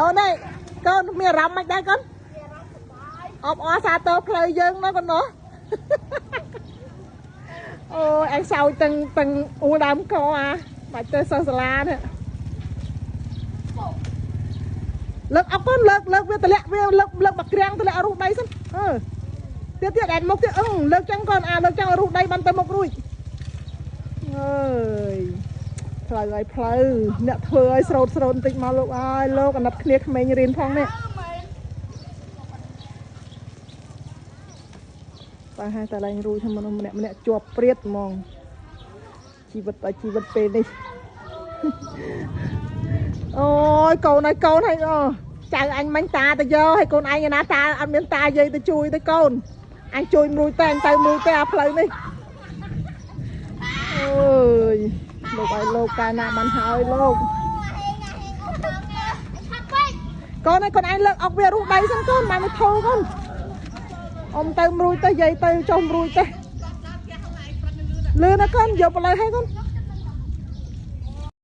អូនឯងកូនមានអារម្មណ៍មិនដែរកូនអបអរសាទរផ្លូវយើងណាកូនណោះអូយឯងសោចទាំងទាំងអ៊ូដើមកអាបាច់ទៅសិស្សសាលានេះលើកអុកកូនលើកលើកវាតម្លាក់វាលើកលើកមកក្រាំងតម្លាក់រុះដីសិនអឺទៀតទៀតអែនមុខទៀតអឹងលើកចឹងកូនអាលើកចឹងរុះដីបានទៅមុខរួចអើយផ្លូវឲ្យផ្លូវអ្នកធ្វើឲ្យស្រោតស្រោតបន្តិចមកលោកអើយលោកអាណិតគ្នាក្មេងរៀនផងនេះបើហើយតែឡើងរួចថាមនុស្សម្នាក់ម្នាក់ជាប់ព្រាតហ្មងជីវិតឲ្យជីវិតពេលនេះអូយកូនឲ្យកូនឲ្យអូចៅអញមិញតាទៅយកឲ្យកូនឯងណាតាអត់មានតាយាយទៅជួយទៅកូនអញជួយមួយតែអញទៅមួយតែអាផ្លូវនេះអើយលោកឲ្យលោកកាលណាបានហើយលោកកូនឲ្យកូនឯងលើកអុកវារុះដៃសិនកូនបានមកធូរកូនអ៊ំទៅរួចទៅយាយទៅចុះរួចទៅលឿនណាកូនយកបលើហើយកូន